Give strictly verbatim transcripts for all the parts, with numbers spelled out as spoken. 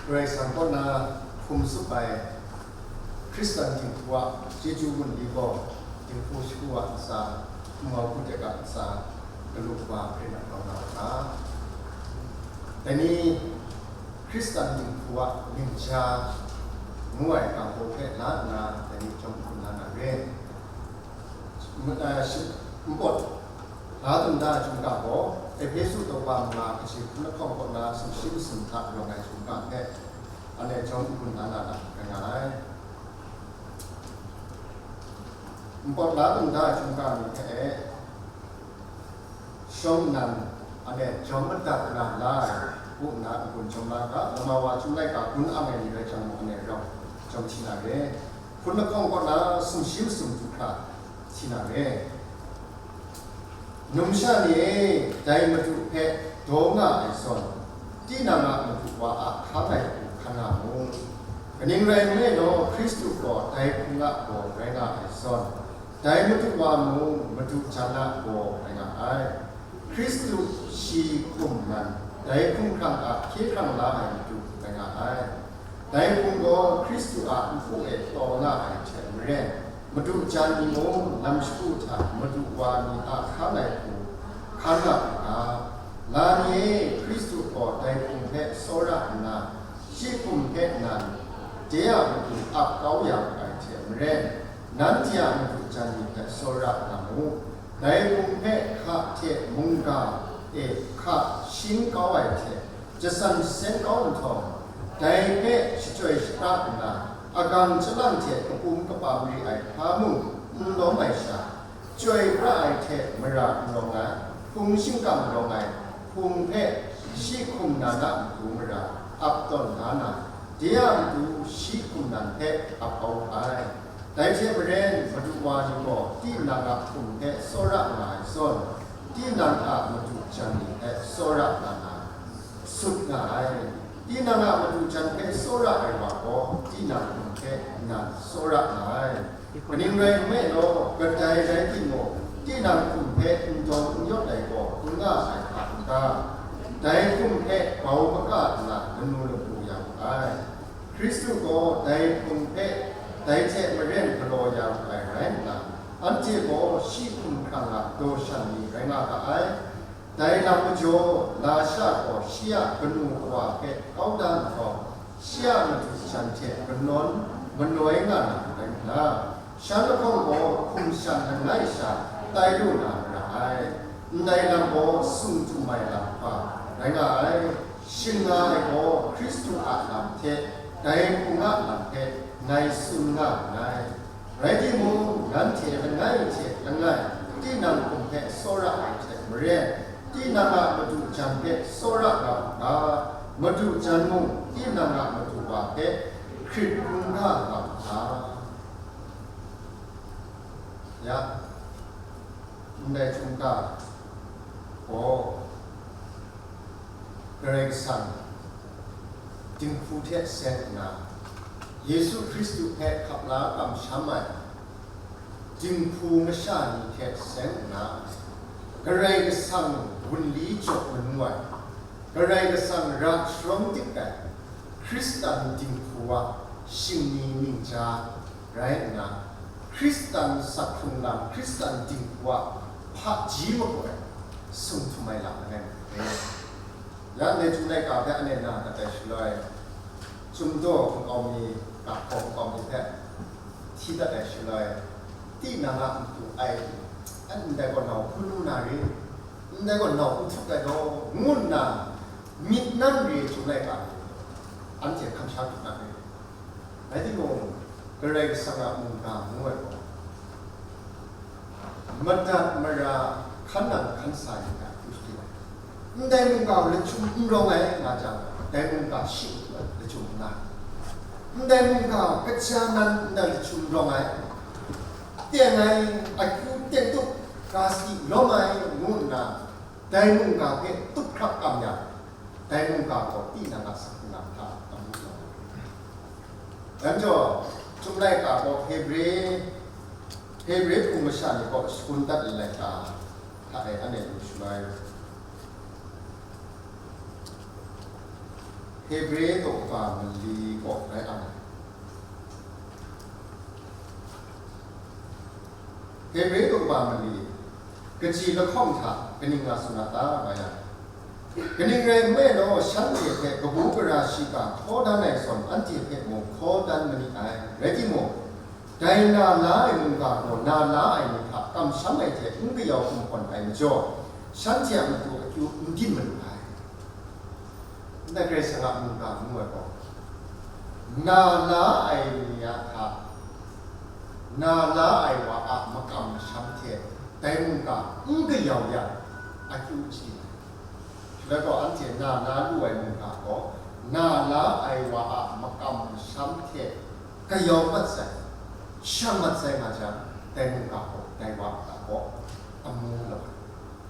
Karai Kasang kaw na hkum tsup ai Hkristan dinghku a chyeju wunli gaw dinghku shagu a ntsa, hkum hku tek a ntsa, galu kaba hkren a grau na u ga. Dai ni Hkristan dinghku a ning ja ngu ai ga hpe la nna, dai ni chyawm hkun la na re. Npawt la dum da ai hkungga gaw, Ehpesu daw wa manga kaji hkun lahkawng kaw na sumshi masum hta rawng ai hkungga hpe, anhte jawm n-gun na na lam rai nga ai. Npawt la dum da ai hkungga ni hpe e, shawng nnan, anhte jawm madat na la ai, ngu nna n-gun jawm la ga, lama wa chyum laika gun ang ai ni rai jang mung, anhte rau jawm hti na re. Hkun lahkawng kaw na sumshi masum du hkra hti na re. Numsha ni e, dai Madu hpe daw nga ai zawn, tinang a madu wa a hkang ai hku hkan nga mu. Kaning rai nme law, Hkristu gaw dai Hpung a gaw rai nga ai zawn, dai Madu wa mung madu jan a gaw rai nga ai. Hkristu shi hkum nan dai hkumhkrang a hkye hkrang la ai madu rai nga ai. Dai hpung gaw Hkristu a npu e taw nga ai hte maren, madu jan ni mung lam shagu hta madu wa ni a hkang ai hku hkan nga u ga. La ni e, Hkristu gaw dai hpung hpe tsawra nna, shi hkum hpe nan de a matu ap kau ya wu ai hte maren, nanhte a madu jan ni hpe tsawra nga mu. Dai hpung hpe hka hte mungga e hka shin kau ai hte, jasan jaseng kau nhtawm, dai hpe shachyoi shapra nna, agang chyalang hte kapum kapa mari ai hpa mung n lawm ai sha, chyoi pra ai hte mara n rawng ai, hpung shingkang rawng ai hpung hpe shi hkum nan a matu mara ap tawn da na, de a matu shi hkum nan hpe ap kau ai. Dai hte maren, madu wa ni gaw tinang a hkum hpe tsawra nga ai zawn, tinang a madu jan ni hpe tsawra nga na, sut nga ai. Tinang a madu jan hpe tsawra ai wa gaw, tinang hkum hpe nan tsawra nga ai. Kaning rai nme law, kadai rai timung, tinang hkum hpe n daw n yawt ai gaw n nga ai hka n ta? Dai hkum hpe bau maka nna lanu lapu ya wu ai. Hkristu gaw dai hpung hpe dai hte maren galaw ya wu ai rai nna, anhte gaw shi hkumhkrang a daw shan ni rai nga ga ai. Dai lam majaw, lasha gaw shi a kanu kawa hpe kau da nhtawm, shi a madu jan hte kanawn manoi nga na rai nna, shan lahkawng gaw hkum shan langai sha tai lu na mara ai. Ndai lam gaw sung htum ai lam hpa rai nga ai. Shing nga ai gaw Hkristu a lam hte dai hpung a lam hpe ngai tsun nga nngai. Rai timung, nanhte langai hte langai tinang hkum hpe tsawra ai hte maren, tinang a madu jan hpe tsawra nga u ga, madu jan mung tinang a madu wa hpe hkrit hkungga nga u ga. Ya, ndai hkungga gaw Karai Kasang dinghku hte seng nna, Yesu Hkristu hpe hkap la kamsham ai dinghku masha ni hte seng nna, Karai Kasang wunli jaw manu ai, Karai Kasang ra sharawng dik ai Hkristan dinghku a shingni ningja rai nna, Hkristan sakhkrung lam, Hkristan dinghku a hpaji magup ai sung htum ai lam langai nna, ya ndai htum laika hpe anhte na dat ai shaloi, Chyum daw nkau mi, ga hpaw nkau mi hpe hti dat ai shaloi, tinang a npu ai, ndai gaw nau hkun lu na re, ndai gaw nau n htup ai gaw, ngu nna myit nan re htum laika ni anhte hkam sha hkrup na re. Rai timung, Karai Kasang a mungga ngu ai gaw, madat mara hkan nang hkan sa yu ga, n hkrit ai. Ndai mungga lachyum n rawng ai nga jang, dai mungga shi lachyum n nga ai. Ndai mungga kaja nan ndai lachyum rawng ai, teng ai, akyu teng tup, ga sadi lawm ai, ngu nna, dai mungga hpe tup hkrap kam yang, dai mungga gaw tinang a sakhkrung lam hta amu taw ai. Dai majaw, Chyum laika gaw Hebre, Hebre hpung masha ni kaw shagun dat ai laika hta e anhte lu shaloi, Hebre daw kaba mali kaw rai ang ai. Hebre daw kaba mali, kaji lahkawng hta kaning nga tsun a ta, nga yang, kaning rai nme law, shanhte hpe kabu gara shiga hkaw dan ai zawn, anhte hpe mung hkaw dan ma ni ai. Rai timung, dai na la ai mungga gaw na la ai ni hta kamsham ai hte n kayau n hpawn ai majaw, shanhte a matu akyu n byin malu ai. Ndai Karai Kasang a mungga ngu ai gaw, na la ai ni a hta, na la ai wa a makam masham hte dai mungga n kayau yang, akyu n sharin ai. Shaloi gaw, anhte na na lu ai mungga gaw, na la ai wa a makam masham hte kayau mat sai, shang mat sai nga jang, dai mungga gaw, dai wa a gaw amu lawt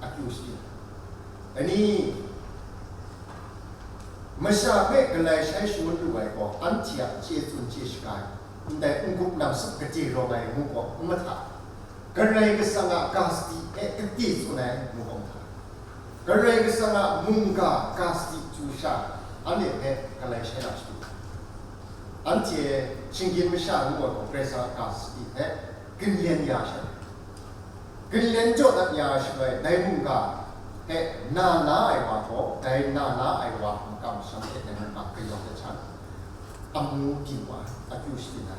ai, akyu sharin ai. Ani, masha hpe galai shai shangun lu ai gaw, anhte a chye tsun chye shaga ai, ndai n-gup nang sup gade rawng ai ngu gaw n mahta, Karai Kasang a ga sadi hpe gade tsun ai ngu gaw n mahta, Karai Kasang a mungga ga sadi chyu sha, anhte hpe galai shai na shadu. Anhte shinggyim masha ngu ai gaw, Karai Kasang a ga sadi hpe ginlen ya shai. Ginlen jaw dat ya shaloi, dai mungga hpe na la ai wa gaw, dai na la ai wa makam masham hte dai mungga kayawng ai hte hkrat, amu byin wa ai, akyu sharin ai.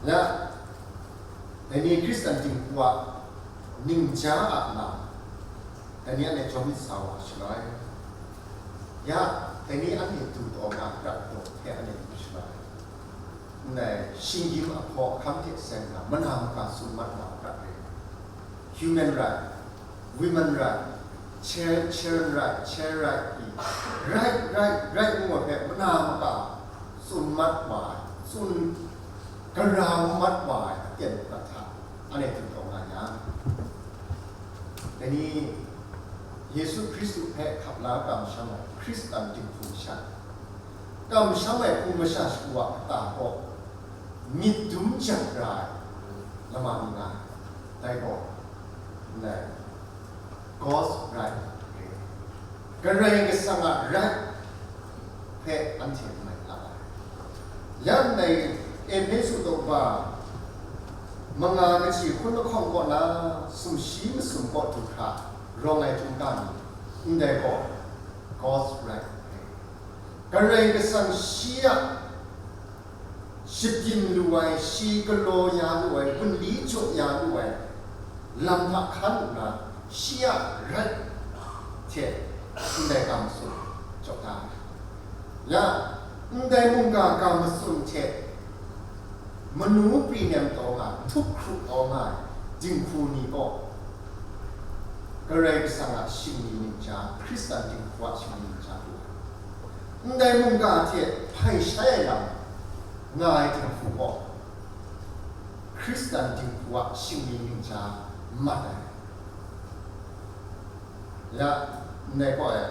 Ya, dai ni Hkristan dinghku a ningja a lam, dai ni anhte jawm myit sa wa shaloi, ya, dai ni anhte du taw nga, prat taw hte anhte du shaloi, ndai shinggyim ahkaw ahkam hte seng nna, mana maka tsun mat wa ai prat rai. Human right, women right, chil-, children right, child right, right, right, right ngu ai hpe mana maka tsun mat wa ai, tsun garau mat wa ai aten prat hta, anhte du taw nga yang, dai ni Yesu Hkristu hpe hkap la kamsham ai Hkristan dinghku masha, kamsham ai hku masha shagu a kata gaw myit dum jang ra ai lama ni nga ai. Dai gaw, ndai, God's right re ai. Karai Kasang a right hpe anhte mai la ai. Ya ndai Ehpesu daw kaba manga kaji hkun lahkawng kaw na sumshi masum kaw du hkra rawng ai chyum ga ni, ndai gaw God's right re ai. Karai Kasang shi a shabyin lu ai, shi galaw ya lu ai, wunli jaw ya lu ai lam hta hkan nna, shi a right hte ndai ga matsun jaw da ai. Ya, ndai mungga ga matsun hte manu pri nem taw nga, htup hkru taw nga ai dinghku ni gaw, Karai Kasang a shingni ningja, Hkristan dinghku a shingni ningja lu ai. Ndai mungga hte hpai shai ai lam nga ai dinghku gaw, Hkristan dinghku a shingni ningja mat ai. Ya, ndai gaw e,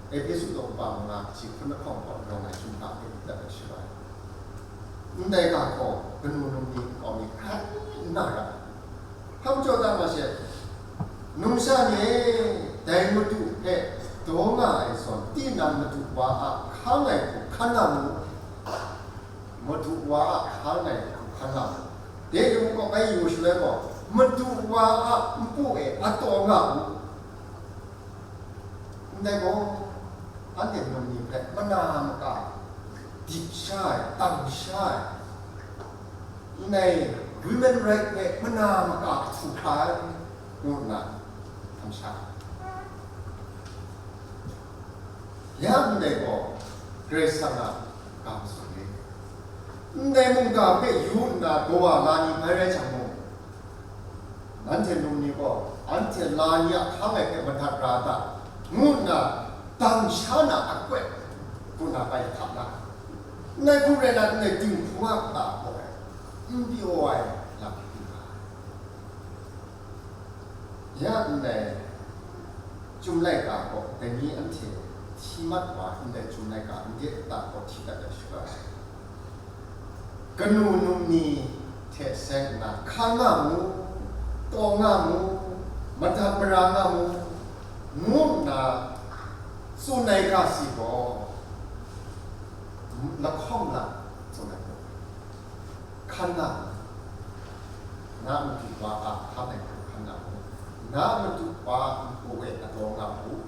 Ehpesu daw kaba manga kaji hkun lahkawng kaw rawng ai chyum ga hpe myit dat ai shaloi, ndai ga gaw kanu num ni nkau mi hkrai n na ra ai. Hpa majaw ta nga she, numsha ni e, dai Madu hpe daw nga ai zawn, tinang Madu wa a hkang ai hku hkan na mu, Madu wa a hkang ai hku hkan na mu, de yu kaw bai yu shaloi gaw, Madu wa a npu e a taw nga u. Ndai gaw, anhte num ni hpe mana maka dip sha ai, tang sha ai, ndai women right hpe mana maka htu hkra ai, ngu nna htam sha ai. Ya ndai gaw, Karai Kasang a ga masum re. Ndai mungga hpe yu nna daw wa la ni bai rai jang mung, nanhte num ni gaw, anhte la ni a hkang ai hpe madat ra ta, ngu nna dang sha na a koi, ngu nna bai hkap na, ndai hku rai na, ndai dinghku a kata gaw n pyaw ai lam hkrum nga ai. Ya ndai Chyum laika gaw dai ni anhte hti mat wa ndai chyum laika n de ta gaw hti dat ai shaloi, kanu num ni hte seng nna hkan nga mu, taw nga mu, madat mara nga mu, ngu nna Tsun ai ga si gaw, lahkawng la tsun ai gaw, hkan na, na madu wa a hkan ai hkan na mu, na madu wa a npu e adaw nga u,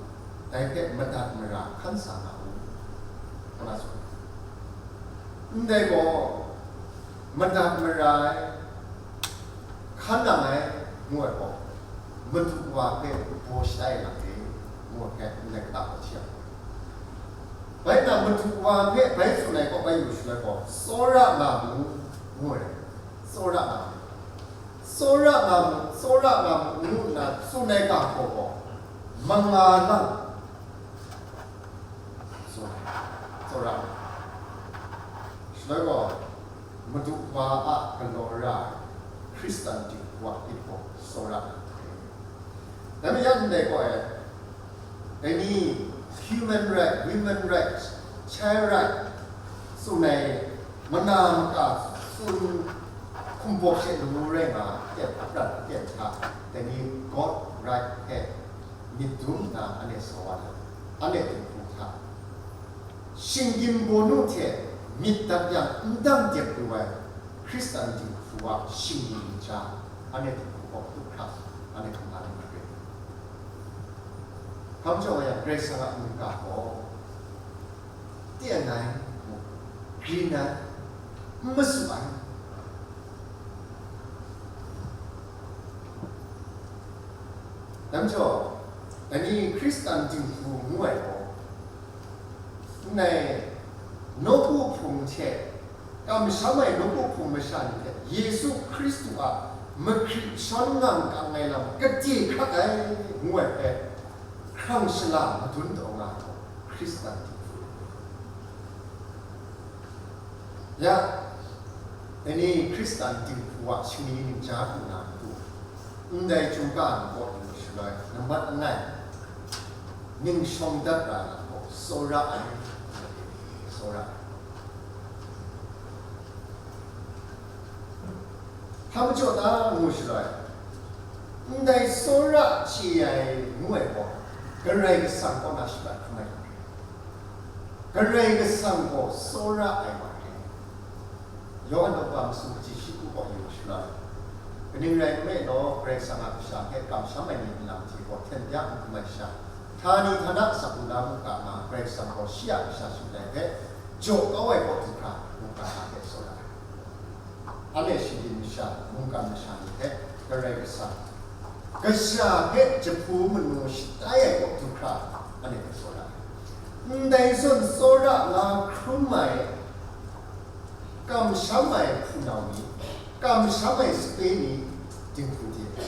dai hpe madat mara hkan sa nga u, ngu na tsun. Ndai gaw, madat mara ai, hkan nang ai, ngu ai gaw, madu wa hpe baw shatai lang e, ngu ai hpe ndai kata hpaw hti ai. Bai na, madu wa hpe bai tsun ai gaw, bai yu shaloi gaw, tsawra nga mu, ngu ai, tsawra nga mu, tsawra nga mu, tsawra nga mu, ngu nna tsun ai ga hpaw gaw, manga lang, tsawra, tsawra. Shaloi gaw, madu wa a galaw ra ai Hkristan dinghku a lit gaw tsawra ai. Dai mayan ndai gaw e, dai ni human right, women right, child right tsun ai mana maka tsun hkumbawk she lamu rai nga ai aten aprat aten hta, dai ni God right hpe myit dum nna anhte sa wa ai, anhte dinghku hta, shinggyim bawnu hte myit dat yang n dang dep lu ai Hkristan dinghku a shinggyim ntsa, anhte dinghku kaw du hkra, anhte hkam la na mat re. Hkam jaw yang, Karai Kasang a mungga gaw, teng ai, grin ai, n masu ai. Dai majaw, dai ni Hkristan dinghku ngu ai gaw, ndai nawku hpung hte kamsham ai nawku hpung masha ni hte Yesu Hkristu a mahkri shawn nga kang ai lam gade hkrak ai, ngu ai hpe, hkrang shala madun taw nga ai gaw, Hkristan dinghku. Ya, dai ni Hkristan dinghku a shingni ningja hku na matu, ndai chyum ka ai kaw lu shaloi, nambat langai, ning shawng dat ra ai gaw, tsawra ai, tsawra ai. Hpa majaw ta ngu shaloi, ndai tsawra chye ai ngu ai gaw, Karai Kasang kaw na shada hkrum ai. Karai Kasang gaw tsawra ai wa re. Yawhan daw masum kaji shi hku gaw yu shaloi, kaning rai nme law, Karai Kasang a kasha hpe kamsham ai ni nlang hte gaw hten bya n hkrum ai sha, htani htana asak lu na mungga nga, Karai Kasang gaw shi a kasha sut ai hpe jaw kau ai kaw du hkra, mungga nga hpe tsawra ai. Anhte shinggyim masha, mungkan masha ni hpe Karai Kasang, kasha hpe jahpu manu shatai ai kaw du hkra, anhte hpe tsawra ai. Ndai zawn tsawra nga hkrum ai, kamsham ai hpunau ni, kamsham ai sape ni, dinghku hte,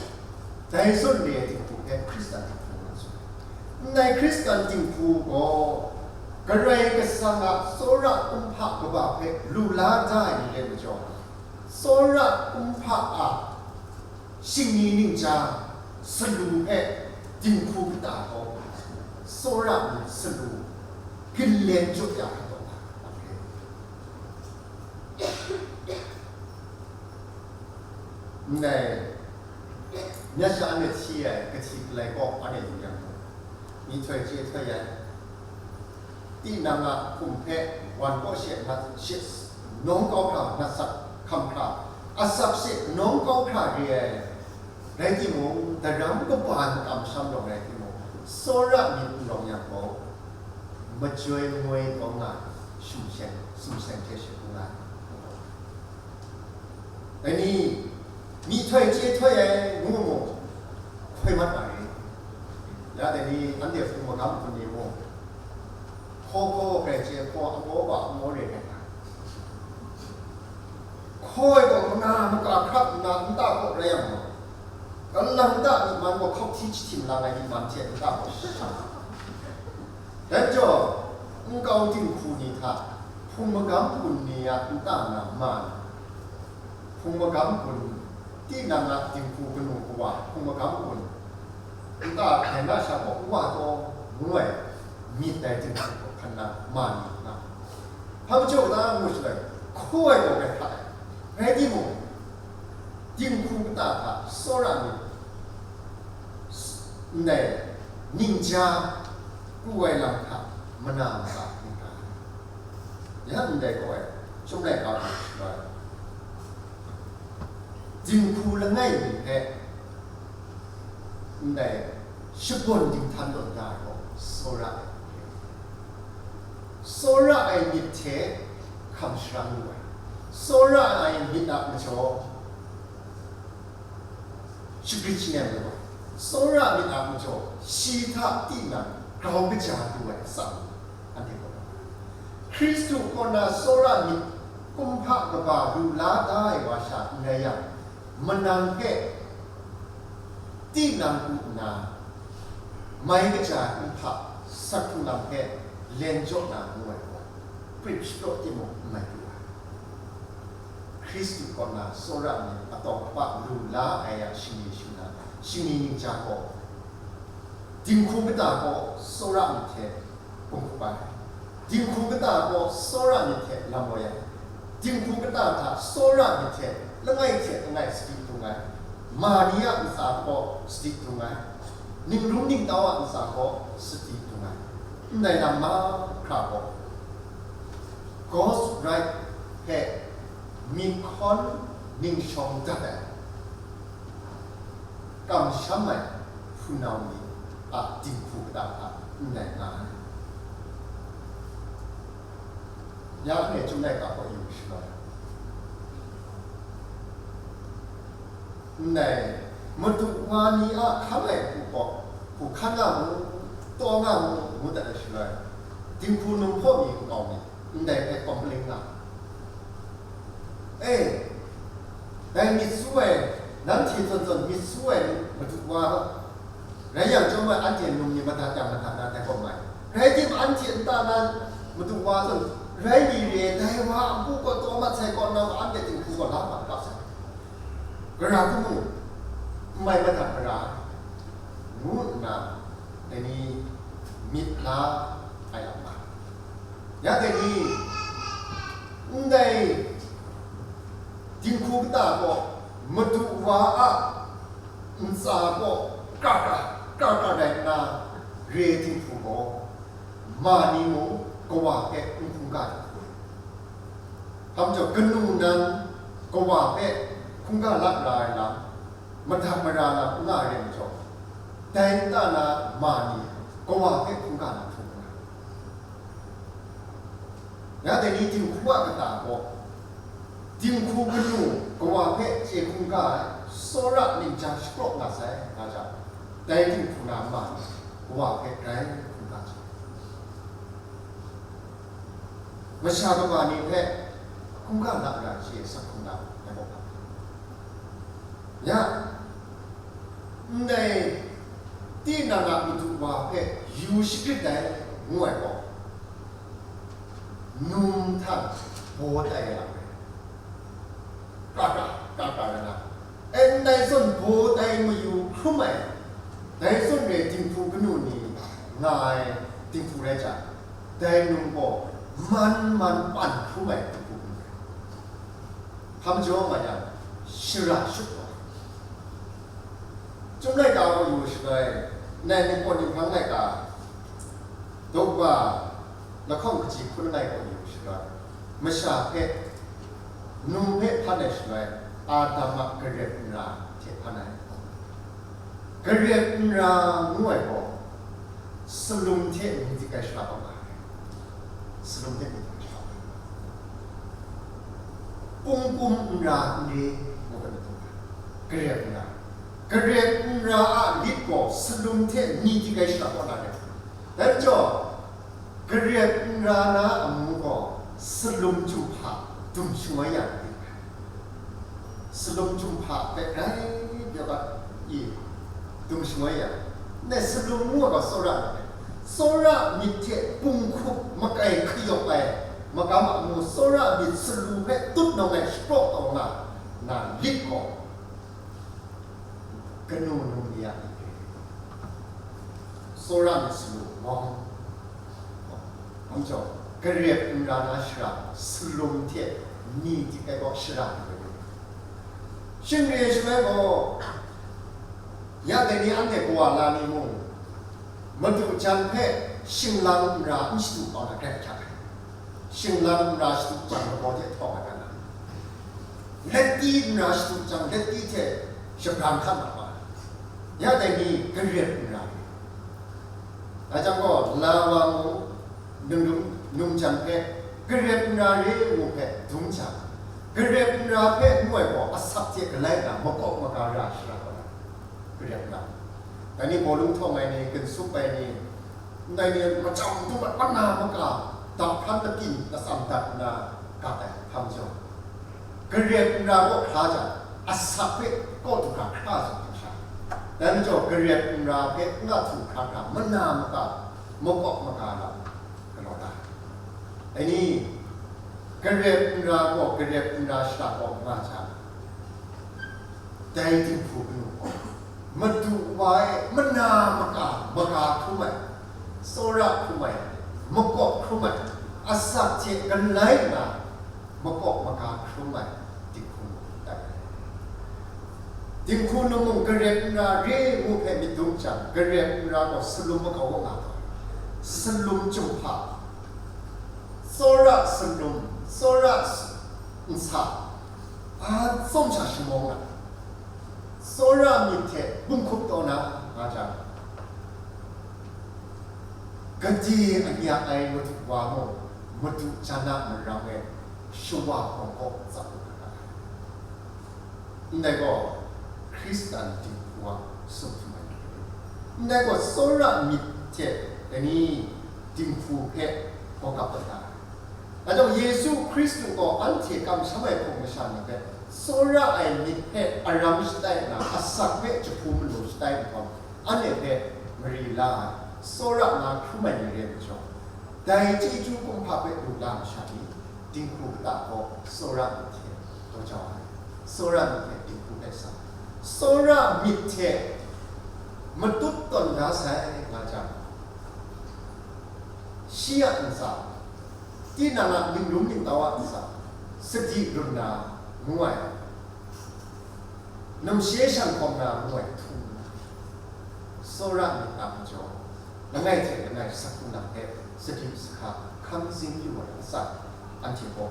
dai zawn re ai dinghku hpe Hkristan dinghku ngu na tsun ai. Ndai Hkristan dinghku gaw, Karai Kasang a tsawra kumhpa kaba hpe lu la da ai ni rai majaw, tsawra kumhpa a shingni ningja salu hpe dinghku kata gaw, tsawra myit salu ginlen jaw ya ai taw hta, ndai, myit sha anhte hti ai kahti galai kaw anhte yu yang gaw, myihtoi chye htoi ai, tinang a hkum hpe wan kaw she nat she nawng kau hkra nat sak hkam hkra, asak she nawng kau hkra re ai, rai timung, daram kaba ai makam masham rawng rai timung, tsawra myit n rawng yang gaw, majoi ngoi taw nga ai, sumseng, sumseng hte shagu nga ai. Dai ni, myihtoi chye htoi ai ngu mu, hkoi mat ai. Ya dai ni, anhte hpung magam hpun ni mu, hkaw hkaw hkrai chye hkaw, amaw wa amaw re ai. Hkaw ai gaw manga maka hkrak nna nta kaw rai yang gaw, galang nta myi man gaw hkauhti jahtim lang ai myi man hte nta kaw shang. Dai majaw, nkau dinghku ni hta hpung magam hpun ni a nta na ma na, hpung magam hpun, tinang a dinghku kanu kawa hpung magam hpun, nta hkrai na sha gaw, n wa taw, ngu ai myit dai dinghku hkan na ma ni nga. Hpa majaw ta ngu shaloi, hkaw ai gaw grai hkra ai. Rai timung, dinghku kata hta tsawra myit, ndai ningja, Pru ai lam hta mana mara n ga ai. Ya ndai gaw ai, chyum laika hku shaloi, dinghku langai mi hpe ndai shakawn dinghtan tawn da ai gaw, tsawra ai hte, tsawra ai myit hte hkam sharang lu ai, tsawra ai myit a majaw shagrit shanem lu ai, tsawra myit a majaw shi hta tinang grau kaja lu ai atsam ni, anhte gaw Hkristu kaw na tsawra myit kumhpa kaba lu la da ai wa sha n rai yang, manang hpe tinang ku nna, mai kaja ai kumhpa, sak hkrung lam hpe len jaw na ngu ai gaw, prip shapraw timung n mai pru ai. Hkristu kaw na tsawra myit atawng apa lu la ai a shingni shu na, shingni ningja gaw, dinghku kata gaw tsawra myit hte hkum hkup ai. Dinghku kata gaw tsawra myit hte lam loi ai. Dinghku kata hta tsawra myit hte langai hte langai sadi htung ai. Ma ni a ntsa gaw sadi htung ai. Ningrum ningtau a ntsa gaw sadi htung ai. Ndai lam mahkra gaw, God's right hpe myit hkawn ning shawng dat ai, kamsham ai hpunau ni a dinghku kata hta ndai nga ai. Ya anhte chyum laika hpe yu shaloi, ndai madu wa ni a hkang ai hku gaw, hku hkan nga mu, taw nga mu, ngu dat ai shaloi, dinghku num hpaw mi nkau mi ndai hpe complain nga, e, dai myit su ai, nanhte zawn zawn myit su ai madu wa, rai yang chyawm ai anhte num ni madat yang madat na dai gaw mai. Rai timung, anhte nta na madu wa zawn rai mi re, dai wa a npu gaw taw mat sai kaw, nang anhte dinghku gaw la mat ga sai, gara hku mu, n mai madat mara ai, ngu nna, dai ni myit la ai lam nga. Ya dai ni, ndai dinghku kata gaw madu wa a ntsa gaw kra kra, kra kra rai nna re dinghku gaw, ma ni mung kawa hpe n hkungga dinghku ai. Hpa majaw, kanu nan kawa hpe hkungga la ra ai lam, madat mara na n nga ai rai majaw, dai nta na ma ni kawa hpe hkungga na hkrum nga ai. Ya dai ni dinghku a kata gaw, dinghku kanu kawa hpe chye hkungga ai tsawra ningja shapraw nga sai, nga jang, dai dinghku na ma ni kawa hpe grai hkungga chye. Masha kaba ni hpe hkungga la ra shi sak hkungga ai gaw, ya, ndai tinang a madu wa hpe yu shagrit ai ngu ai gaw, num hta baw tai ai lam rai, kra kra, kra kra rai na, e, ndai zawn baw tai mayu hkrum ai, dai zawn re dinghku kanu ni nga ai dinghku rai jang, dai num gaw man man pan hkrum ai dinghku kanu rai. Hpa majaw nga yang, shara shut wa ai. Chyum laika gaw yu shaloi, nai Nikodim hpang laika, daw kaba lahkawng kaji hkun langai gaw yu shaloi, masha hpe, num hpe hpan ai shaloi, Adam a garep nra hte hpan ai. Garep nra ngu ai gaw, salum hte ni dik ai shara kaw nga ai. Salum hte ni dik ai shara kaw nga ai. Kungkum nra n re, ngu ga na dung ai. Garep nra. Garep nra a lit gaw salum hte ni dik ai shara kaw na re. Dai majaw, garep nra na amu gaw salum chyum hpa dum shangoi ya ai. Salum chyum hpa hpe grai byaw ai, i, dum shangoi ya ai. Ndai salum ngu ai gaw tsawra myit ai. Tsawra myit hte punghkup makai kayawp ai magam a amu, tsawra myit salu hpe tut nawng ai shapraw taw nga na lit gaw, kanu num ni a myit re. Tsawra myit salu mawng, hpa majaw, garep nra na shara, salum hte ni dik ai gaw shara ni rai. Shing re shaloi gaw, ya dai ni anhte kawa la ni mung, Madu jan hpe shinglang nra n shadu kau na grai hkyak ai. Shinglang nra shadu jang lagaw hte htawng ai hkra na, leti nra shadu jang leti hte shabran hkat na ma ai. Ya dai ni garep nra re. Dai jang gaw, la wa mung, nungnung, nungjan hpe garep nra re ngu hpe dum jang, garep nra hpe ngu ai gaw asak hte galai na makawp maga ra shara kau na. Garep nra. Dai ni bawlung htawng ai ni, ginsup ai ni, ndai ni macam dum ai mana maka, daphran lapyin latsam dat nna gat ai htam jaw, garep nra kaw hkra jang, asak hpe kaw du hkra hkra jang hkra sha. Dai majaw garep nra hpe n ga htu hkra hkra, mana maka, makawp maga lam galaw da ai. Dai ni, garep nra gaw garep nra shara kaw nga jang, dai dinghku kanu gaw, Madu wa e mana maka maga hkrum ai, tsawra hkrum ai, makawp hkrum ai, asak hte galai nna makawp maga hkrum ai dinghku tai ai. Dinghku nu mung garep nra re ngu hpe myit dum jang, garep nra gaw salum makau a nga taw, salum chyum hpa, tsawra salum, tsawra nsa, a tsawm sha shamawng na, tsawra myit hte bunghkup taw na nga jang, gade anya ai madu wa mung, madu jan a marang e shawa hkawng kaw tsap lu na ra ai. Ndai gaw Hkristan dinghku a sumhtum ai ni. Ndai gaw tsawra myit hte dai ni dinghku hpe gaw kap dat na ai. Atau Yesu Hkristu gaw anhte kamsham ai hpung masha ni hpe tsawra ai myit hpe aram shatai nna, asak hpe jahpu manu shatai nhtawm, anhte hpe mari la ai, tsawra nga hkrum ai ni re majaw, dai chyeju kumhpa hpe lu la masha ni, dinghku kata gaw tsawra myit hte daw jau ai, tsawra myit hte dinghku hpe sa, tsawra myit hte matut tawn da sai nga jang, shi a ntsa, tinang a ningrum ningtau a ntsa, sadi run na ngu ai, namshe shan hkawm na ngu ai htum, tsawra myit a majaw, langai hte langai sakhunang hpe sadi sahka hkam zing yu ai atsat, anhte gaw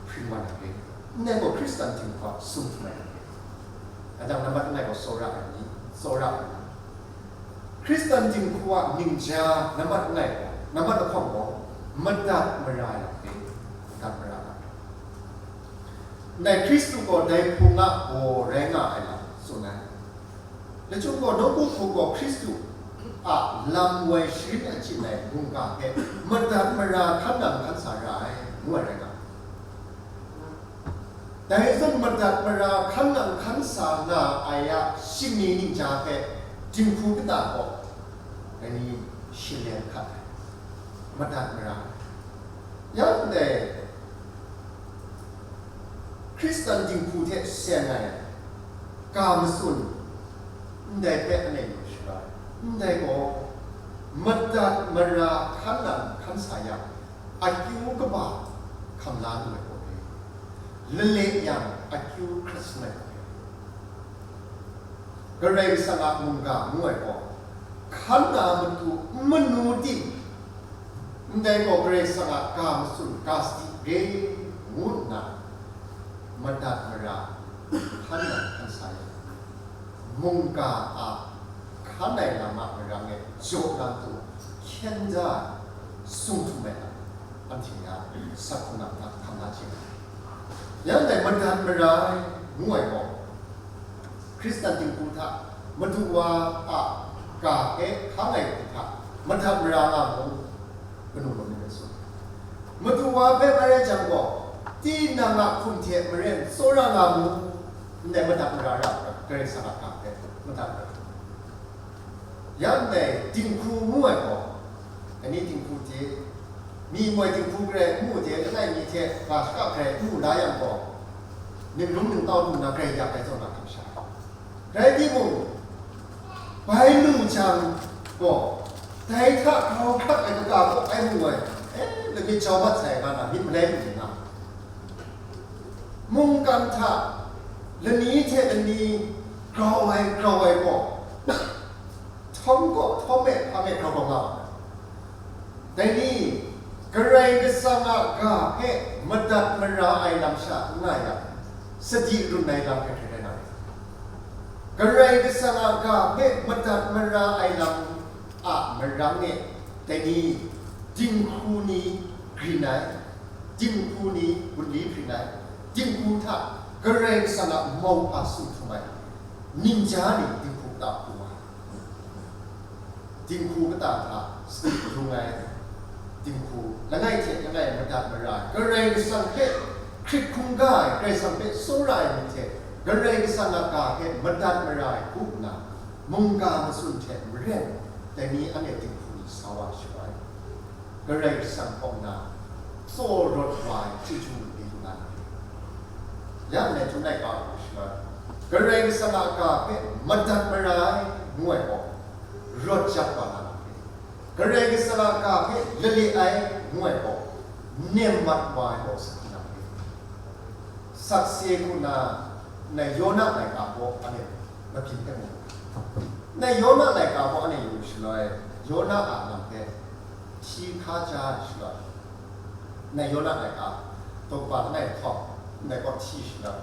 hpring wa na re, ndai gaw Hkristan dinghku a sumhtum ai na re. Adang nambat langai gaw tsawra ai ni, tsawra ai ni. Hkristan dinghku a ningja nambat langai gaw, nambat lahkawng gaw, madat mara ai lam re, madat mara ai lam re. Ndai Hkristu gaw dai hpung a baw rai nga ai lam tsun ai. Lachyum gaw, nawku hku gaw Hkristu a lam woi sharin achyin ai mungga hpe madat mara hkan nang hkan sa ra ai, ngu ai rai nga ai. Dai zawn madat mara hkan nang hkan sa nga ai a shingni ningja hpe dinghku kata gaw, dai ni shalen hkat ai, madat mara ai. Yang dai Hkristan dinghku hte seng ai ga matsun, ndai hpe anhte yu sharai, ndai gaw madat mara hkan nang hkan sa yang, akyu kaba hkam la lu ai gaw re, lale yang akyu hkrat sung ai gaw re. Karai Kasang a mungga ngu ai gaw, hkan na matu n manu ting, ndai gaw Karai Kasang a ga matsun ga sadi re ngu nna, madat mara hkan na hkan sa yang, mungga a hkan ai lam a marang e jaw lang tu hkyen da ai, sung htum ai lam, anhte a sakhunang hta hkam la chye ai. Yang dai madat mara ai ngu ai gaw, Hkristan dinghku hta, Madu wa a ga hpe hkang ai hku hta, madat mara nga mu, kanu lam ni hpe tsun. Madu wa hpe bai rai jang gaw, tinang a hkum hte maren tsawra nga mu, ndai madat mara ra, Karai Kasang a ga hpe madat mara. Yang dai dinghku ngu ai gaw, dai ni dinghku hte, mi moi dinghku garai n mu hte, langai mi hte ga shaka garai n mu la yang gaw, ningrum ningtau lu na garai yak ai zawn na hkam sha. Rai timung, bai lu jang gaw, dai hta grau hkrak ai kaga kaw ai mu ai, eh, lamyit jau mat sai nga na myit malai lu nga. Mungkan hta lani hte lani grau ai, grau ai gaw, Hkawm kaw hkawm e hkawm e grau grau nga ai. Dai ni, Karai Kasang a ga hpe madat mara ai lam sha n nga yang, sadi run ai lam hpe hkrai rai na rai. Karai Kasang a ga hpe madat mara ai lam a marang e, dai ni, dinghku ni grin ai, dinghku ni gunli hpring ai, dinghku hta Karai Kasang a mauhpa sung htum ai, ningja ni dinghku kata hpu wa ai. Dinghku kata hta sadi lung ai, dinghku langai hte langai madat mara ai, Karai Kasang hpe hkrit hkungga ai, Karai Kasang hpe tsawra ai myit hte Karai Kasang a ga hpe madat mara ai hku nna, mungga matsun hte maren, dai ni anhte dinghku ni sa wa shaw ai. Karai Kasang kaw na tsaw rawt wa ai chyeju mungli lu na. Ya ndai htum ngai ga lu shaloi, Karai Kasang a ga hpe madat mara ai ngu ai gaw, rawt jat wa na hpe, Karai Kasang a ga hpe lale ai ngu ai gaw, nem mat wa ai gaw sa na hpe, sakse hku na ndai Yona laika gaw anhte mabyin hpe mu. Ndai Yona laika gaw anhte yu shaloi, Yona a lam hpe hti hka ja ai shaloi, ndai Yona laika daw kaba langai hkawm, ndai gaw hti shaloi,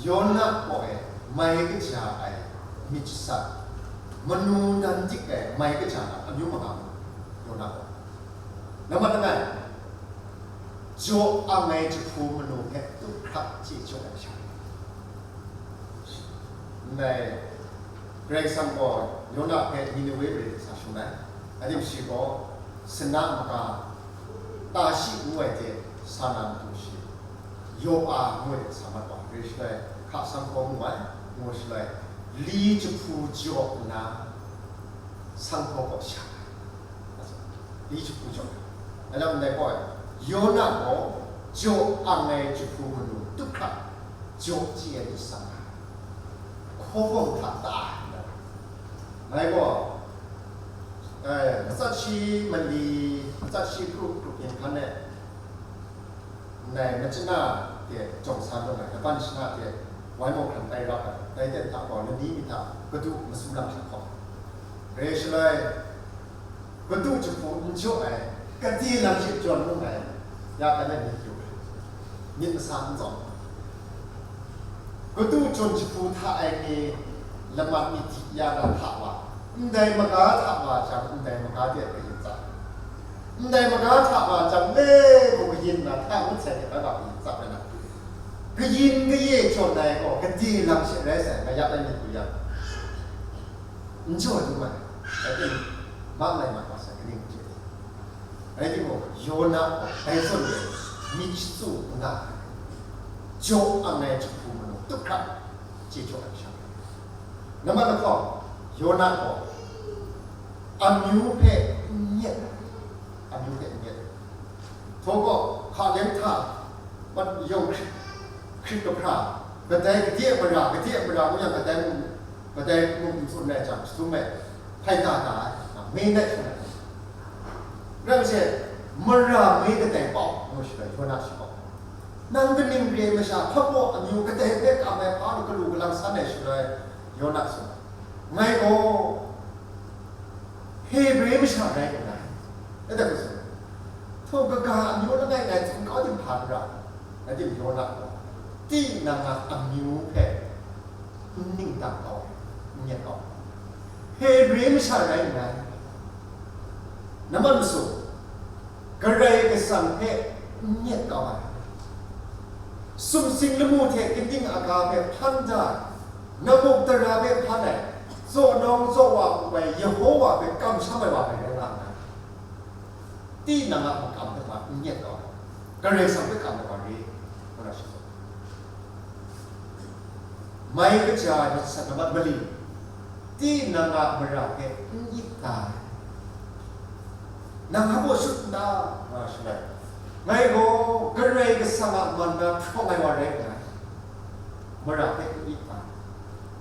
Yona kaw e mai kaja ai myit jasat, manu nan dik ai mai kaja na amyu manga mu, Yona gaw. Nambat langai, jaw ang ai jahpu manu hpe tup hkrak chye jaw ai sha. Ndai, Karai Kasang gaw Yona hpe Ninewe mare sa shun ai. Adim shi gaw sana maka, Tashi ngu ai hte sa na matu shi, Yopa ngu ai hte sa mat wa, re shaloi hka sanghpaw mu ai, ngu shaloi, li jahpu jaw nna, sanghpaw kaw sha ai. Li jahpu jaw. Alam ndai gaw, Yona gaw jaw ang ai jahpu manu tup hkra jaw chye ai myit sa nga ai. Hkawbawm hta ta ai. Ngai gaw, eh, matsat shi mali, matsat shi hkru hkru yin hkan e, ndai machana de jawng sa lung ai, laban shana de wai maw hkran tai rap ai, dai ten hta gaw lani mi hta kadu masu lam hte hkawm ai. Re shaloi, kadu jahpu n jaw ai, kade lam shi jawn lung ai, ya kan ai myit yu ai, myit masa n tsawm ai. Kadu jawn jahpu hta ai ni lamat ni di ya na hta wa, ndai maga hta wa jang, ndai maga de kayin tsap. Ndai maga hta wa jang, le gaw kayin na hta ngut sai hte bai wa kayin tsap ai na. Kayin kaye jawn ai gaw, kade lam she rai sai, mayap ai myit yu yang, n jaw ai htum ai, rai timung, ma lai mat wa sai, kaning n chye. Rai timung, Yona gaw dai zawn e myit shatu n nga ai, jaw ang ai jahpu manu tup hkra chye jaw ai sha. Nambat lahkawng, Yona gaw amyu hpe n nyet ai, amyu hpe n nyet ai. Htaw gaw, hkalem hta, mat yawng hkrit, hkrit kahpra, kadai gade mara, gade mara ngu yang, kadai mung, kadai mung n tsun ai jang, jahtum e, hpai da da ai, me nai hkrum ai. Rai nme she, mara me kadai pau, ngu shaloi, Yona shi gaw, nang kaning re ai masha, hpa gaw amyu kadai hpe kam ai hpa lu galu galang san ai shaloi, Yona tsun, ngai gaw Hebre masha rai nngai. Rai dat hku tsun, htaw kaga amyu langai ngai tsun kau tim hpa n ra, rai tim, Yona gaw tinang a amyu hpe n ningtang kau ai, n nyet kau ai, Hebre masha rai nngai. Nambat masum, Karai Kasang hpe n nyet kau ai, sumsing lamu hte kaning aga hpe hpan da ai, namuk tara hpe hpan ai, tsaw nawng tsaw wa hku bai Yehova hpe kamsham ai wa hpe rai nga nngai. Tinang a makam hpe wa n nyet kau ai, Karai Kasang hpe kam ai wa re, ngu na shi tsun. Mai kaja ai myit sat nambat mali, tinang a mara hpe n yip ta ai. Nang hpa baw shut n ta, nga shaloi, ngai gaw Karai Kasang a man na hprawng ai wa rai nngai, mara hpe n yip ta ai.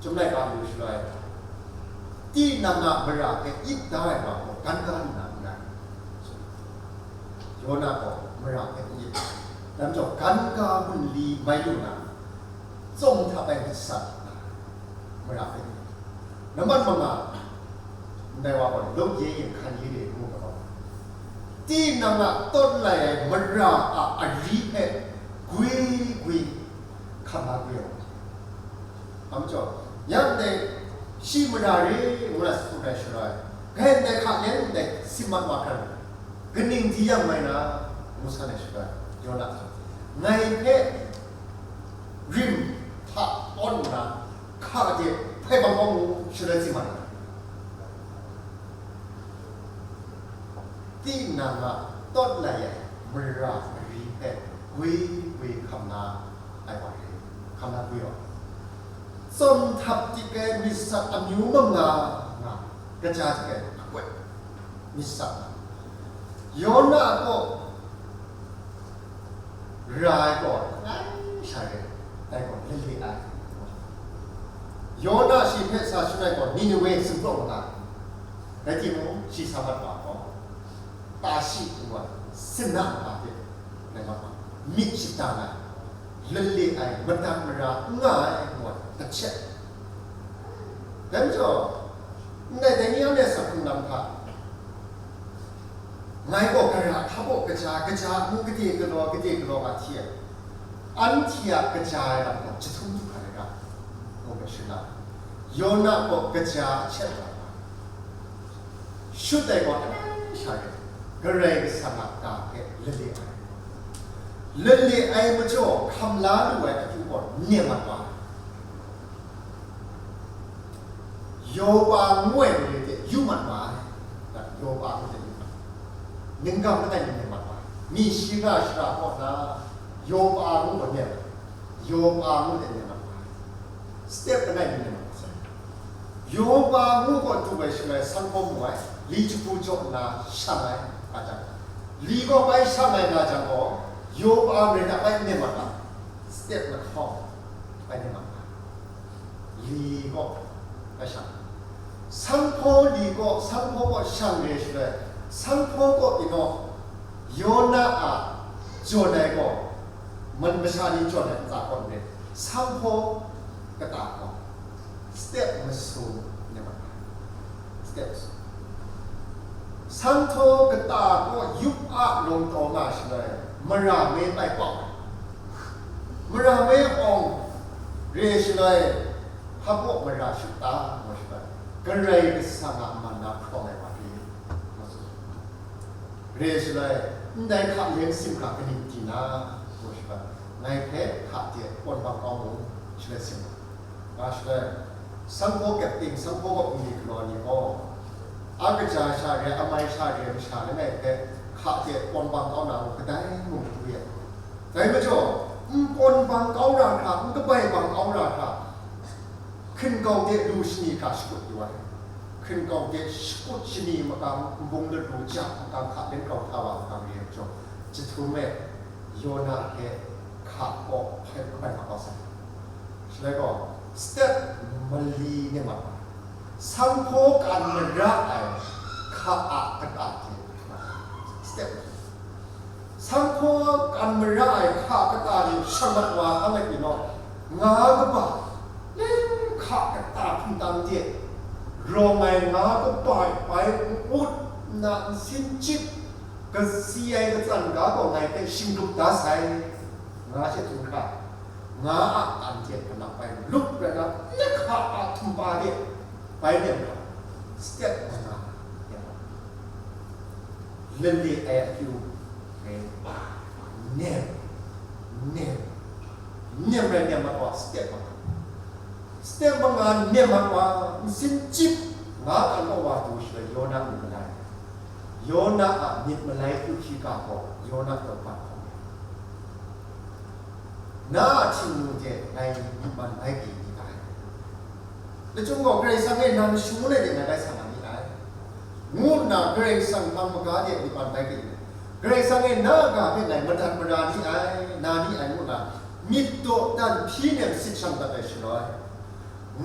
Chyum laika lu shaloi, tinang a mara hpe yip da ai wa gaw, gan ga lu na n rai. Yona gaw mara hpe n yip, dai majaw gan ga gunli mai lu na, tsawm hta bai myit sat na, mara hpe n yip. Nambat manga, Ndai wa gaw luk ye yin hkan ye de ngu ga, tinang a tawt lai ai mara a ari hpe gwi gwi hkam la gwi ai. Am jaw, yang dai shi mara re ngu na su rai sharai, gai ndai hka len ndai si mat wa hkran, kaning di yang mai na, ngu san ai sharai, Yona, ngai hpe rim hta tawn nna, hka de hpai bang kau mu, shaloi si mat ai. Tinang a tawt lai ai mara mari hpe gwi gwi hkam na ai wa re, hkam na gwi ai. Tsawm htap tik ai myit sat amyu manga nga, kaja tik ai akoi myit sat nga. Yona gaw ra ai gaw langai sha re, dai gaw lale ai. Yona shi hpe sa shangai gaw Ninewe sumprung nga, rai timung, shi sa mat wa gaw, Tashi ngu ai, Sina ngu ai hte, rai mat wa, myit shada ai, lale ai, madat mara n nga ai ngu ai, kahtet. Dai majaw, ndai dai ni anhte a hpung lam hta, ngai gaw gara hta gaw kaja, kaja ngu gade galaw, gade galaw nga hti ai, anhte a kaja ai lam gaw jahtum du hkra rai ga, ngu ga shana, Yona gaw kaja a htet lam nga, shut ai gaw langai sha re, Karai Kasang a ga hpe lale ai. Lale ai majaw hkam la lu ai akyu gaw nem mat wa ai. Yopa ngu ai mare hte yu mat wa ai. Yopa ngu hte yu mat, ningkam langai mi nem mat wa ai. Mi shi nga shara kaw na Yopa ngu gaw nem ai. Yopa ngu hte nem mat wa ai. Step langai mi nem mat wa ai. Yopa ngu gaw du ai shaloi, sanhpaw mu ai, li jahku jaw nna shang ai, nga jang, li gaw bai shang ai nga jang gaw, Yopa mare hta bai nem mat ga, step lahkawng bai nem mat ga, li gaw bai shang. Sanhpaw li gaw, sanhpaw gaw shang re shaloi, sanhpaw gaw pyi naw, Yona a jawn ai gaw, man masha ni jawn ai ntsa gaw n rit, sanhpaw kata gaw, step masum nem mat ai. Step masum. Sanhpaw kata gaw yup a lawng taw nga shaloi, mara me bai pau ai. Mara me awng re shaloi, hpa baw mara shut ta, ngu shaloi, Karai Kasang a man na hprawng ai wa re, ngu tsun. Re shaloi, ndai hka leng simra kaning di na, ngu shaloi, ngai hpe hka de pawn bang kau mu, shaloi sim nga shaloi, sanhpaw kyep ting, sanhpaw gaw bungli galaw ni gaw, a kaja sha re, amai sha re, masha langai hpe hka de pawn bang kau na mung kadai mung n wi ai. Dai majaw, n pawn bang kau ra hkra, n kabai bang kau ra hkra, hkin kau de lu shani hkra shakut yu ai. Hkin kau de shakut shani makam, nbung ladu ja makam hka leng grau hta wa makam re ai majaw, jahtum e, Yona hte hka kaw hpai hpai mat kau sai. Shaloi gaw, step mali nem mat ai. Sanhpaw kan mara ai hka a kata hte step mali. Sanhpaw kan mara ai hka kata ni shang mat wa hkang ai pyi naw, nga kaba, le hka kata hpung tam de, rawng ai nga kaba e bai n-ut nna nsin chyip, kasi ai katsan ga gaw ngai hpe shingdup da sai, nga she hkra, nga a kan hte hpanak bai lup rai na, le hka a htumpa de bai nem ga, step manga nem ga, lale ai akyu, nem, nem, nem rai nem mat wa, step manga, step manga nem mat wa, nsin chyip, nga kan kaw wa du shaloi, Yona myit malai, Yona a myit malai kyu hkika gaw Yona taw bat hkawm ai. Na a htingnu hte ngai myit man bai kayin ni ai. Lachyum gaw, Karai Kasang e nang shangun ai de ngai bai sa na ni ai, ngu nna Karai Kasang hpang maga de myit man bai kayin ai. Karai Kasang e na a ga hpe ngai madat mara ni ai, na ni ai ngu nna myit dawdan hpyi nem sit shang dat ai shaloi,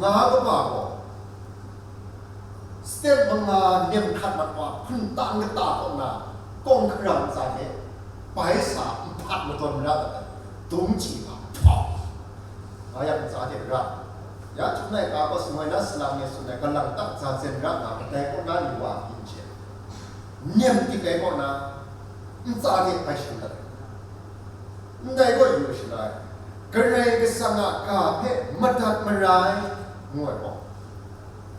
nga kaba gaw, step manga nem hkrat mat wa, hpun tan kata kaw na, kawng hkaram ntsa hte bai sa nhpat madawn mara dat ai, dum chyi hpa hpawng, nga yang ntsa hte ra, Ya htum laika gaw sumwi na salang ni tsun ai, galang tak za zen ra nga, kadai kaw na yu wa a pyi n chye, nem tik ai kaw na ntsa de bai shu dat ai, ndai kaw yu shalai, Karai Kasang a ga hpe madat mara ai, ngu ai gaw,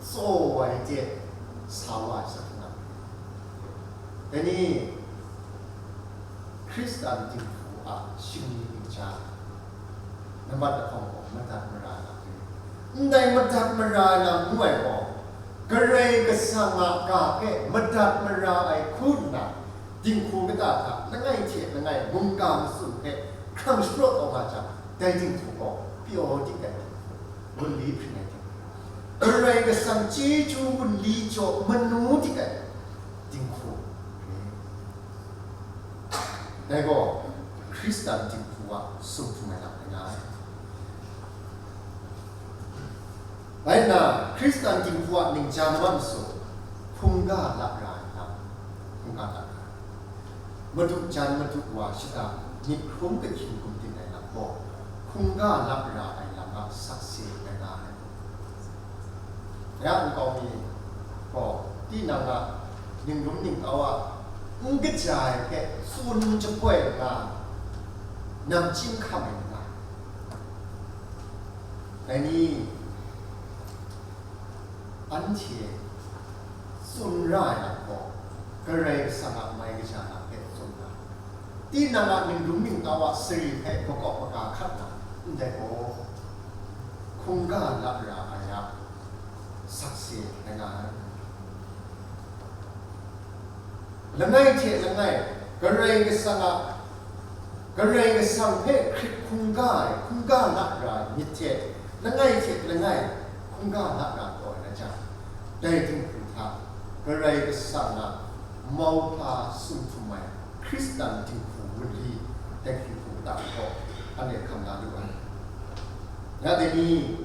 tsaw ai hte sa wa ai sakhkung na. Dai ni, Hkristan dinghku a shingni ning ja, nambat lahkawng gaw madat mara na re. Ndai madat mara na ngu ai gaw, Karai Kasang a ga hpe madat mara ai hku nna, dinghku kata hta langai hte langai mungga masum hpe hkrang shapraw taw nga jang, dai dinghku gaw pyaw dik ai dinghku, wunli hpring ai dinghku, Karai Kasang chyeju wunli jaw manu dik ai dinghku re. Dai gaw Hkristan dinghku a sumhtum ai lam rai nga ai. Rai nna, Hkristan dinghku a ningja nambat masu, hkungga lat ra ai lam, hkungga lat ra ai. Madu jan, madu wa shada, myit hkrum kahkyin gumdin ai lam gaw, hkungga lat ra ai lam a sakse rai nga ai. Ya nkau mi gaw, tinang a ningrum ningkau a n kaja ai hpe tsun jahpoi nga, namchying hkam ai nga ai. Dai ni, anhte tsun ra ai lam gaw, Karai Kasang a mai kaja na hpe tsun ra, tinang a ningrum ningkau a sari hpe makawp maga hkat na, ndai gaw, hkungga lat ra ai a sakse rai nga ai. Langai hte langai, Karai Kasang a, Karai Kasang hpe hkrit hkungga ai, hkungga lat ra ai myit hte, langai hte langai, hkungga lat ra taw ai rai jang, dai dinghku hta Karai Kasang a mauhpa sumhtum ai Hkristan dinghku wunli dai hku hku kata gaw, anhte hkam la lu ai. Ya dai ni,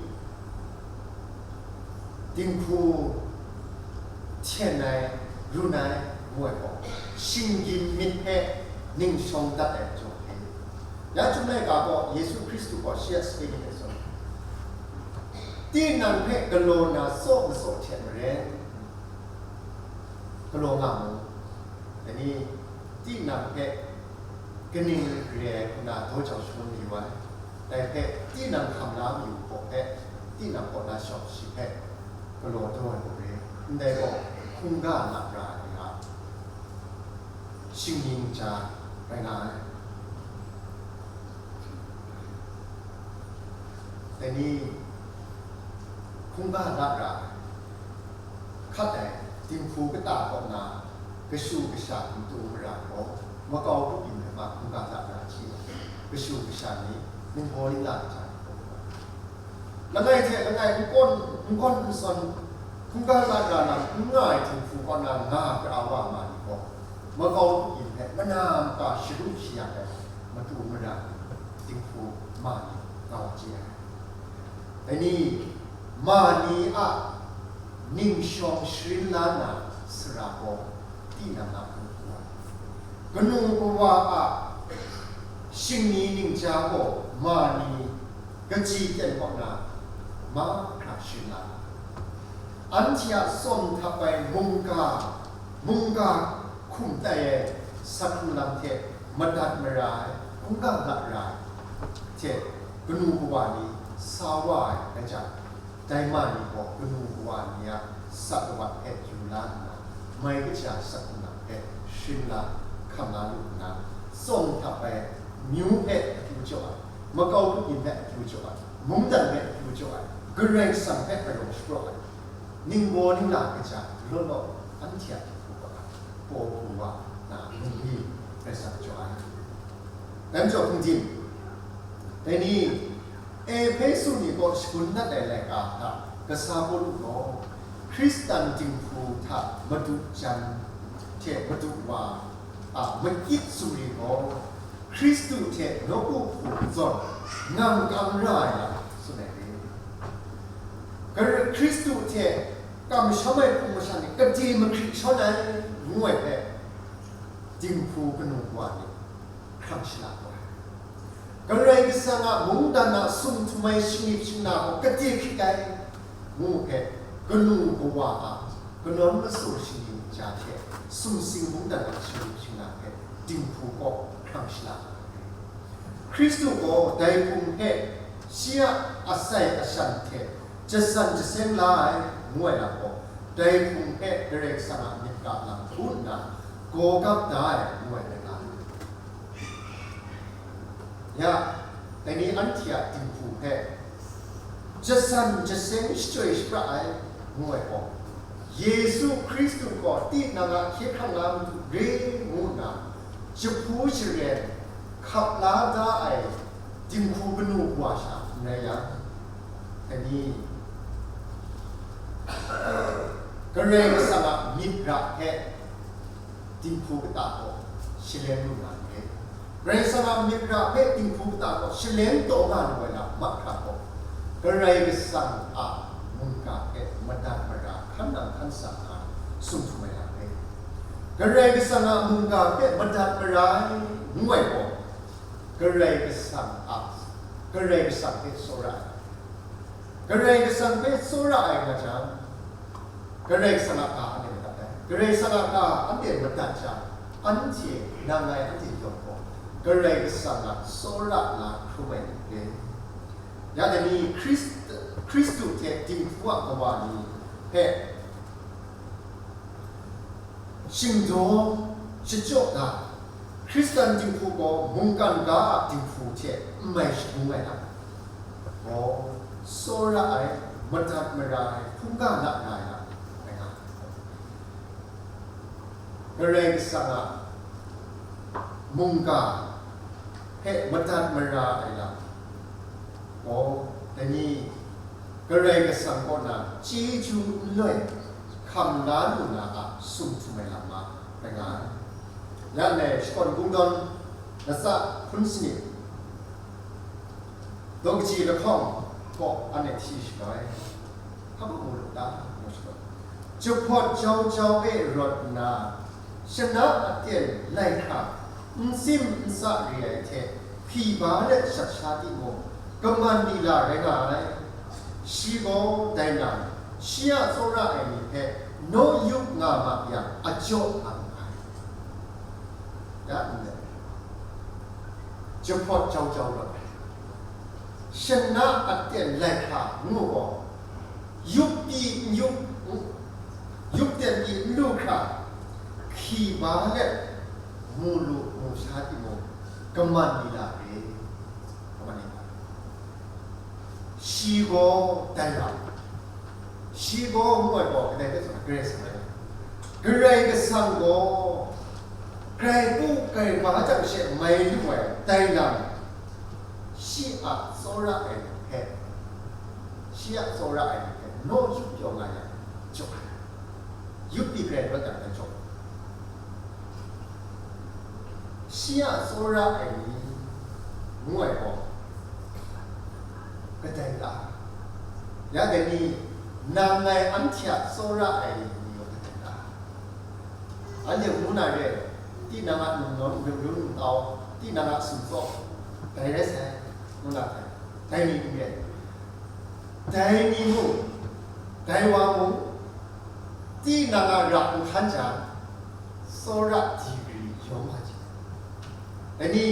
dinghku hten ai, run ai, ngu ai gaw, shinggyim myit hpe ningshawng dat ai majaw hte, ya Chyum laika gaw Yesu Hkristu gaw shi a sape ni hpe tsun, tinang hpe galaw na tsaw matsaw hte maren, galaw nga mu. Dai ni, tinang hpe kaning re ai hku na daw jau shangun mayu ai. Dai hpe tinang hkam la mayu hpaw hpe, tinang kaw na shawng shi hpe galaw daw ai hku re. Ndai gaw, hkungga lat ra ai ni a shinggyim ja rai nga ai. Dai ni, hkungga lat ra ai, hkat ai dinghku kata kaw na kashu kasha matu mara gaw, makau kabyin ai hkungga lat ra hti ai, kashu kasha ni, ningbaw ningla ai hta, langai hte langai n kawn, n gawn n sawn, hkungga lat ra na n nga ai dinghku kaw na nga pra wa ma ni gaw, makau kabyin hpe mana maka sharu shayak ai matu mara dinghku ma ni nga wa chye ai. Dai ni, ma ni a ningshawng sharin la na sara gaw, tinang a kanu kawa, kanu kawa a shingni ningja gaw ma ni kaji ten kaw na mahkra sharin la, anhte a tsawm htap ai mungga, mungga hkum tai ai sakhku lam hte madat mara ai, hkungga lat ra ai hte kanu kawa ni sa wa ai rai jang, dai ma ni gaw kanu kawa ni a sat lawat hpe yu la nna, mai kaja sakhku lam hpe sharin la, hkam la lu nna, tsawm htap ai myu hpe akyu jaw ai, makau kabyin hpe akyu jaw ai, mungdan hpe akyu jaw ai, Karai Kasang hpe arau shapraw ai, ningbaw ningla kaja law law, anhte a hku ga ai, paw hku wa na ningli Karai Kasang jaw ai. Dai majaw hpungdim, dai ni, Ehpesu ni kaw shagun dat ai laika hta kasa Pawlu gaw, Hkristan dinghku hta madu jan hte madu wa a makyit sumri gaw, Hkristu hte nawku hku zawn ngang kam ra ai lam tsun ai re. Gar-, Hkristu hte kamsham ai hpung masha ni gade mahkri shawn ai, ngu ai hpe, dinghku kanu kawa ni hkrang shala kau ai. Karai Kasang a mungdan a sumhtum ai shingnip shingna gaw gade hkrit ai, ngu hpe, kanu kawa a kanawn masu shinggyim ja hte sumsing mungdan a shingnip shingna hpe dinghku kaw hkrang shala ai. Hkristu gaw dai hpung hpe shi a asai ashan hte jasan jaseng la ai, ngu ai lam gaw, dai hpung hpe Karai Kasang a myit ga lam hku nna gaw gap da ai, ngu ai rai nga ai. Ya, dai ni anhte a dinghku hpe jasan jaseng shachyoi shapra ai, ngu ai gaw, Yesu Hkristu gaw tinang a hkye hkrang la matu re ngu nna jahpu sharen hkap la da ai dinghku kanu wa sha n rai yang, dai ni Karai Kasang a myit ra hpe dinghku kata gaw shaleng lu na n rai. Karai Kasang a myit ra hpe dinghku kata gaw shaleng taw nga lu ai lam mahkra gaw, Karai Kasang a mungga hpe madat mara hkan nang hkan sa nga sumhtum ai lam rai. Karai Kasang a mungga hpe madat mara ai ngu ai gaw, Karai Kasang a, Karai Kasang hpe tsawra ai. Karai Kasang hpe tsawra ai nga jang, Karai Kasang a ga anhte madat ai. Karai Kasang a ga anhte madat jang, anhte nang ngai anhte yawng gaw Karai Kasang a tsawra na hkrum ai ni re. Ya dai ni Hkris-, Hkristu hte dinghku a kawa ni hpe shingdaw shachyaw ga, Hkristan dinghku gaw mungkan ga a dinghku hte n mai shagun ai lam gaw, tsawra ai, madat mara ai, hkungga na ra ai lam rai nga ai. Karai Kasang a mungga hpe madat mara ai lam gaw, dai ni Karai Kasang kaw na chyeju nloi hkam la lu na a sumhtum ai lam ma rai nga ai. Ya ndai shakawn kungdawn latsa hpun sanit, daw kaji lahkawng kaw anhte hti shaloi, hpa mu lu ta? Ngu shaloi, jahpawt jau jau e rawt nna, shana aten lai hkra, n tsim n tsa re ai hte hpyi ba let shat sha timung, kaman lila rai nga ai. Shi gaw dai nang, shi a tsawra ai ni hpe naw yup nga ma yang, a jaw nga mu ai. Ya ndai, jahpawt jau jau rawt ai, shana aten lai hkra ngu gaw, yup pyi n yup, yup ten pyi n lu hkra, hkyi ba let mu lu mu sha timung, kaman lila re, kaman lila re. Shi gaw dai lam, shi gaw ngu ai gaw kadai hpe tsun ai? Karai Kasang rai. Karai Kasang gaw grai pu grai ba jang she mai lu ai dai lam, shi a tsawra ai ni hpe, shi a tsawra ai ni hpe naw yup pyaw nga yang, jaw ai. Yup pyi grai rawt yang dai jaw. Shi a tsawra ai ni ngu ai gaw kadai ta? Ya dai ni, nang ngai anhte a tsawra ai ni gaw kadai ta? Anhte ngu na re, tinang a num num, num num ntau, tinang a sumtsaw, dai rai sai, ngu na hte, dai ni n re. Dai ni mung, dai wa mung, tinang a ra n hkan jang, tsawra digri yawng wa jang, dai ni,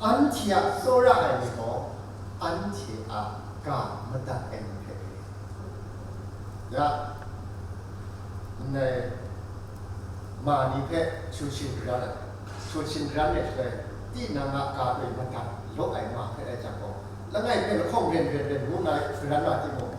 anhte a tsawra ai ni gaw, anhte a ga madat ai ni hpe re. Ya, ndai ma ni hpe chyu shin garan ai, chyu shin garan ai shaloi, tinang a ga e madat law ai ma hpe rai jang gaw, langai hpe lahkawng ren ren ren ngu na garan wa timung,